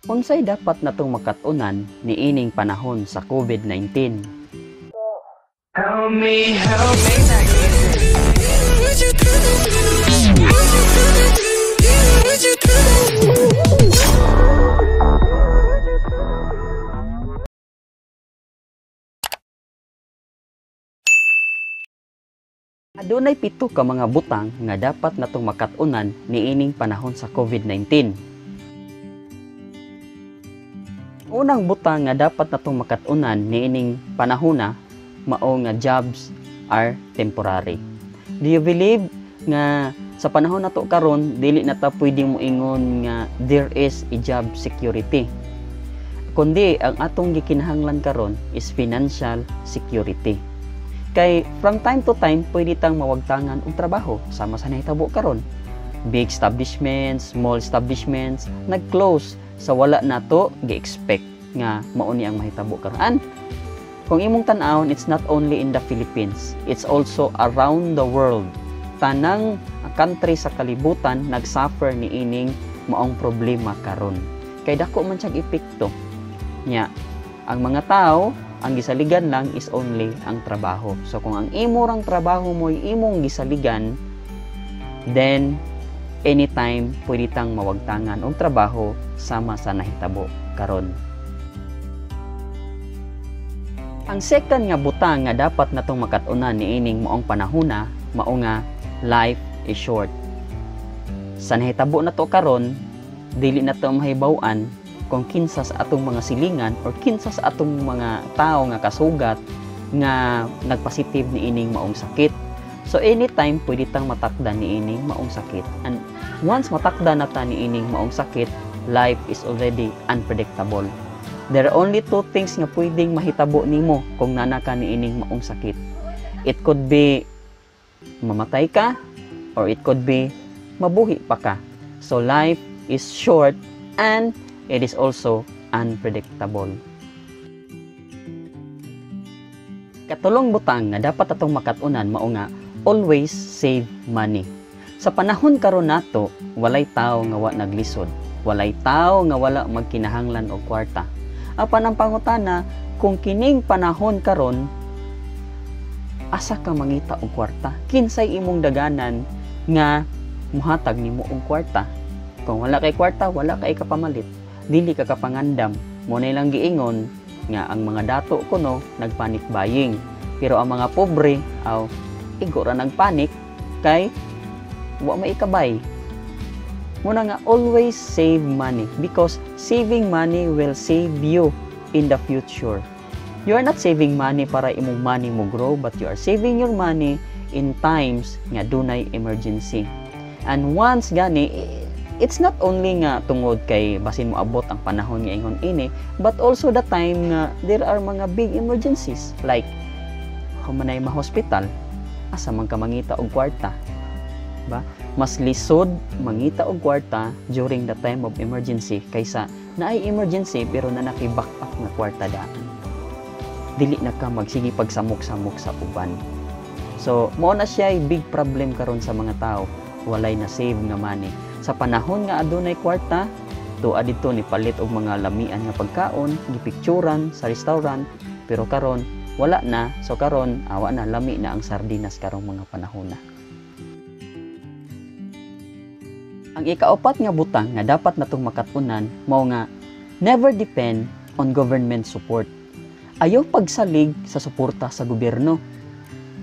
Unsay dapat natong makat-unan niining panahon sa COVID-19? Help me, help me. Adunay pito ka mga butang nga dapat natong makat-unan niining panahon sa COVID-19. Unang butang nga dapat natong makat-unan niining panahona mao nga jobs are temporary. Do you believe nga sa panahon nato karon dili na ta pwede moingon nga there is a job security? Kundi ang atong gikinahanglan karon is financial security. Kay from time to time pwede tang mawagtangan og trabaho sama sa nahitabo karon. Big establishments, small establishments nag-close sa wala nato gi-expect nga mao ni ang mahitabo karon. And kung imong tan-awon, it's not only in the Philippines, it's also around the world. Tanang country sa kalibutan nag-suffer niining maong problema karon. Kay dako man siyang epekto. Nya, ang mga tao ang gisaligan lang is only ang trabaho. So kung ang imo rang trabaho mo'y imong gisaligan, then anytime pwede tang mawagtangan og trabaho sama sa nahitabo karon. Ang second nga butang nga dapat natong makat-unan niining maong panahona mao nga life is short. Sa nahitabo nato karon, dili nato mahibaw-an kung kinsa sa atong mga silingan or kinsa sa atong mga tao nga kasugat nga nagpositive niining maong sakit. So anytime pwede tang matakdan niining maong sakit. And once matakdan na ta niining maong sakit, life is already unpredictable. There are only two things nga pwedeng mahitabo nimo kung nana ka niining maong sakit. It could be mamatay ka or it could be mabuhi pa ka. So life is short and it is also unpredictable. Katulong butang nga dapat atong makat-unan mao nga always save money. Sa panahon karon nato, walay tawo nga wa naglisod, walay tawo nga wala magkinahanglan og kwarta. Apan ang pangutana, kung kining panahon karon asa ka mangita og kwarta? Kinsay imong daganan nga muhatag nimo og kwarta? Kung wala kay kwarta, wala kay kapamalit, dili ka kapangandam. Mo na ilang giingon nga ang mga dato kuno nagpanic buying, pero ang mga pobre aw igo ra nagpanik kay wa maikabay. Muna nga always save money because saving money will save you in the future. You are not saving money para imong money mo grow, but you are saving your money in times nga dunay emergency. And once gani, it's not only nga tungod kay basin mo abot ang panahon nga ingon ini, but also the time nga there are mga big emergencies like humanay ma-hospital, asa man ka mangita og kwarta, ba? Mas lisod mangita og kwarta during the time of emergency kaysa naay emergency pero na naki-back up nga kwarta daan. Dili na ka magsige pagsamok-samok sa uban. So mao na siya big problem karon sa mga tao, walay na save nga money. Sa panahon nga adunay kwarta, tuwa didto ni palit og mga lamian nga pagkaon, gipicturan sa restaurant, pero karon wala na. So karon awa na, lami na ang sardinas karong mga panahon na. Ang ikaapat nga butang nga dapat natong makat-unan mao nga never depend on government support. Ayaw pagsalig sa suporta sa gobyerno.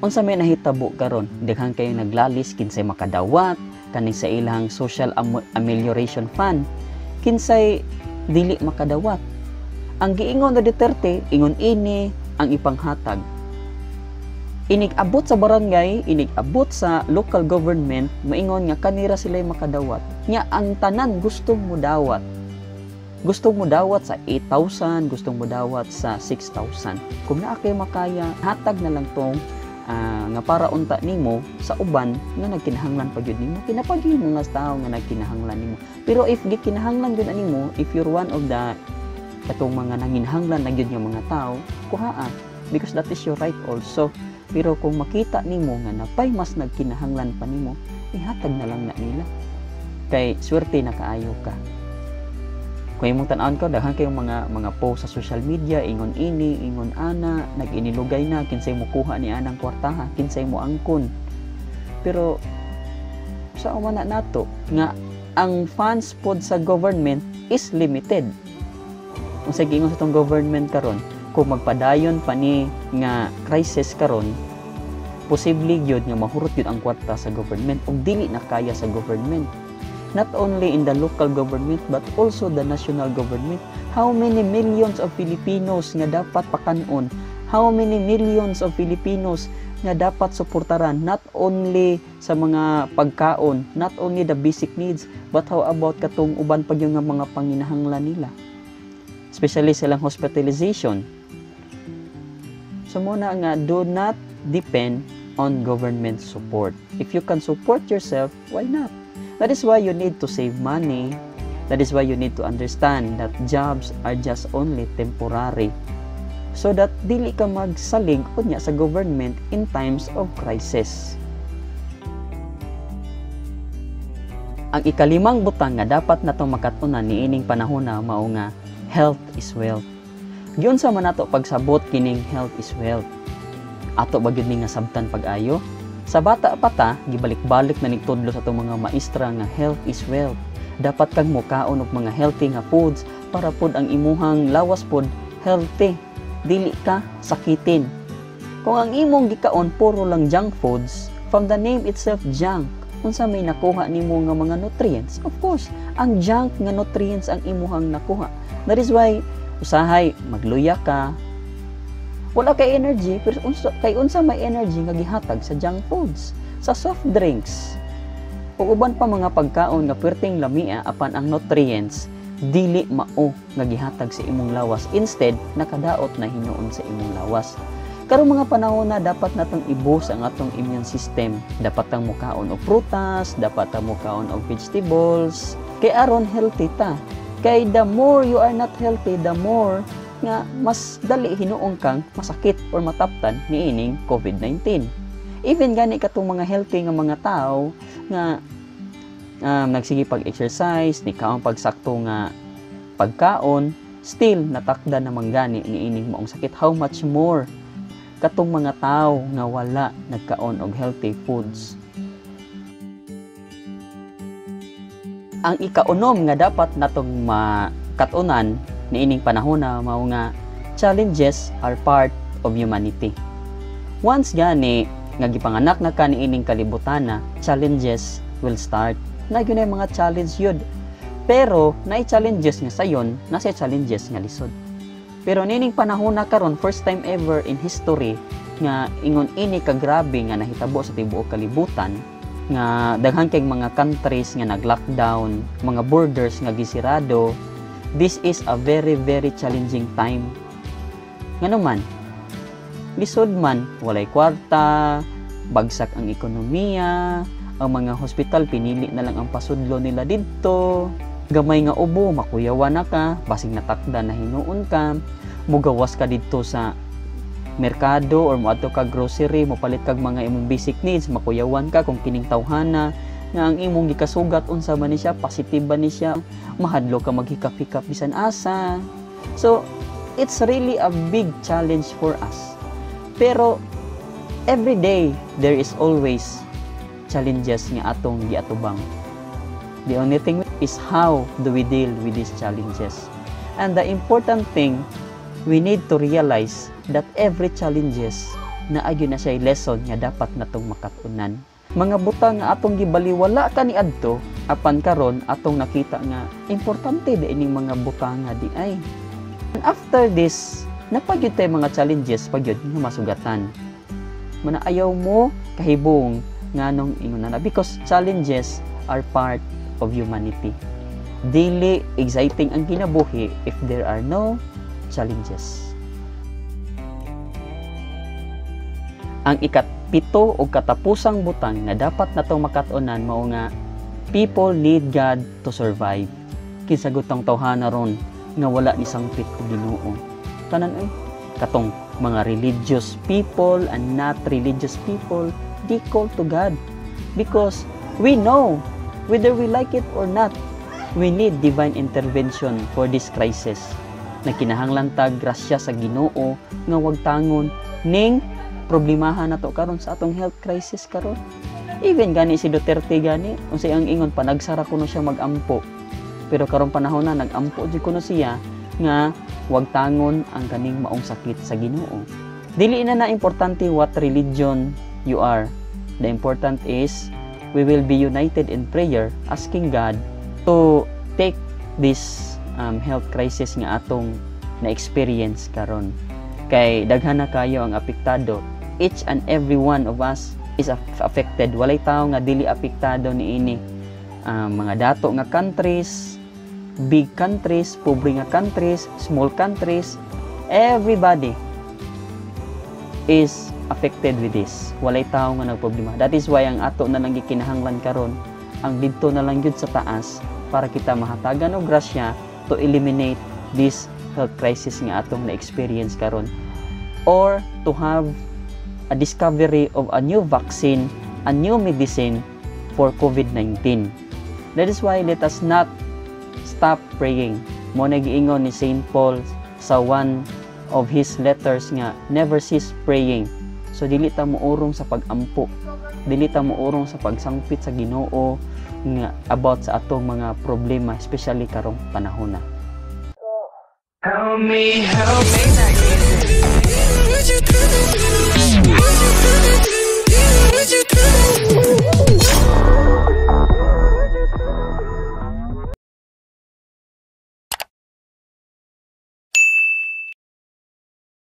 Unsa may nahitabo karon, daghan kayo naglalis kinsay makadawat kaning sa ilang social amelioration fund, kinsay dili makadawat. Ang giingon ni Duterte, ingon ini ang ipanghatag. Inig abot sa barangay, inig abot sa local government, maingon nga kanira sila'y makadawat. Nya ang tanan gustong mudawat. Gustong mudawat sa 8,000, gustong mudawat sa 6,000. Kung naa kay makaya, hatag na lang tong nga para unta nimo sa uban nga nagkinahanglan pa gyud nimo. Kinapag gyud mga tawo nga nagkinahanglan nimo. Pero if gikinahanglan gyud nimo, if you're one of the katong mga nanginahanglan na gyud nga mga tawo, kuhaa, because that is your right also. Pero kung makita nimo nga napay mas nagkinahanglan pa nimo, ihatag na lang na nila. Kay swerte na kaayo ka. Kung imong tan-awon ko, daghan kayong mga post sa social media, ingon ini, ingon ana, nag-inilugay na, kinsay mo kuha ni anang kwartaha, kinsay mo angkon. Pero sa umana nato nga ang funds pod sa government is limited. Kung sa giingon sa atong government karon, kung magpadayon pa ni nga crisis karon, posible gyud nga mahurot gyud ang kwarta sa government ug dili na kaya sa government, not only in the local government but also the national government. How many millions of Filipinos nga dapat pakanon? How many millions of Filipinos nga dapat suportaran, not only sa mga pagkaon, not only the basic needs, but how about katong uban pa gyud nga mga panginahanglan nila, especially silang hospitalization? So muna nga, do not depend on government support. If you can support yourself, why not? That is why you need to save money. That is why you need to understand that jobs are just only temporary, so that dili ka magsalig unya sa government in times of crisis. Ang ikalimang butang nga dapat natong makat-unan niining panahon na mao nga health is wealth. Giunsa man nato pagsabot kining health is wealth? Ato ba gyud ni nga sabtan pag-ayo? Sa bata pa ta, gibalik-balik na nigtudlo sa atong mga maestra nga health is wealth. Dapat kang mukaon og mga healthy nga foods para pod ang imuhang lawas pod healthy. Dili ka sakitin. Kung ang imong gikaon puro lang junk foods, from the name itself, junk, unsa may nakuha nimo nga mga nutrients? Of course, ang junk nga nutrients ang imuhang nakuha. That is why usahay magluya ka, wala kay energy, pero kay unsa may energy nga gihatag sa junk foods, sa soft drinks ug uban pa mga pagkaon nga perting lamia, apan ang nutrients dili mao nga gihatag sa imong lawas? Instead, nakadaot na hinuon sa imong lawas. Karong mga panahon na, dapat natong i-boost ang atong immune system. Dapat tang mukaon og prutas, dapat tang mukaon og vegetables kay aron healthy ta. Kay the more you are not healthy, the more nga mas dali hinuon kang masakit or mataptan niining COVID-19. Even gani katong mga healthy nga mga tao nga nagsige pag-exercise, ni kaon pagsakto nga pagkaon, still natakda naman gani niining maong sakit. How much more katong mga tao nga wala nagkaon og healthy foods? Ang ikaunom nga dapat natong makatunan niining panahon na mao nga challenges are part of humanity. Once gani nga gipanganak na ka niining kalibutan na, challenges will start. Na gyud mga challenge yun. Pero naay challenges nga sayon, nasa challenges nga lisod. Pero niining panahon na karon, first time ever in history nga ingon ini ka grabe nga nahitabo sa tibuok kalibutan, nga daghan kay mga countries nga nag-lockdown, mga borders nga gisirado. This is a very, very challenging time. Ngano man, lisod man, walay kwarta, bagsak ang ekonomiya, ang mga hospital pinili na lang ang pasudlo nila didto, gamay nga ubo, makuyawan na ka, basig natakda na hinuon ka, mugawas ka didto sa merkado or moadto ka grocery, mopalit kag mga imong basic needs, makuyawan ka kung kining tawhana nga ang imong gikasugat unsa man ni siya, positive ba ni siya, mahadlo ka maghikap-hikap bisan asa. So it's really a big challenge for us. Pero every day there is always challenges nga atong giatubang. The only thing is, how do we deal with these challenges? And the important thing, we need to realize that every challenges na gyud na siya lesson nga dapat natong makatunan. Mga butang nga atong gibaliwala kaniadto, apan karon atong nakita nga importante di ining mga butang nga di ay. And after this, napagyud tay mga challenges pagyud nga masugatan. Mana ayaw mo kahibong nganong ingon na, because challenges are part of humanity. Dili exciting ang kinabuhi if there are no challenges. Ang ikapito o katapusang butang nga dapat natong makat-onan mao nga people need God to survive. Kinsa gutong tawhana ron nga wala ni sangpit og Ginoo? Tanan ay katong mga religious people and not religious people, they call to God because we know, whether we like it or not, We need divine intervention for this crisis. Nagkinahanglan tag grasya sa Ginoo nga wagtangon ning problemahan nato karon sa atong health crisis karon. Even gani si Duterte gani, unsay ang ingon, panagsara kuno siya magampo. Pero karong panahon na nagampo jud kuno siya nga wagtangon ang kaning maong sakit sa Ginoo. Dili na na importante what religion you are. The important is we will be united in prayer, asking God to take this health crisis nga atong na-experience karon. Kay daghan na kayo ang apektado. Each and every one of us is affected. Walay tao nga dili apektado niini. Mga dato nga countries, big countries, pobre nga countries, small countries, everybody is affected with this. Walay tao nga nagproblema. That is why ang ato na lang gikinahanglan karon, ang didto na lang gyud sa taas para kita mahatagan og grasya to eliminate this health crisis nga atong na-experience karon or to have a discovery of a new vaccine, a new medicine for COVID-19. That is why let us not stop praying. Mao na giingon ni St. Paul sa one of his letters nga never cease praying. So dili ta mourong sa pagampo. Dili ta mourong sa pagsangpit sa Ginoo nga about sa atong mga problema, especially karong panahon na. Help me, help me.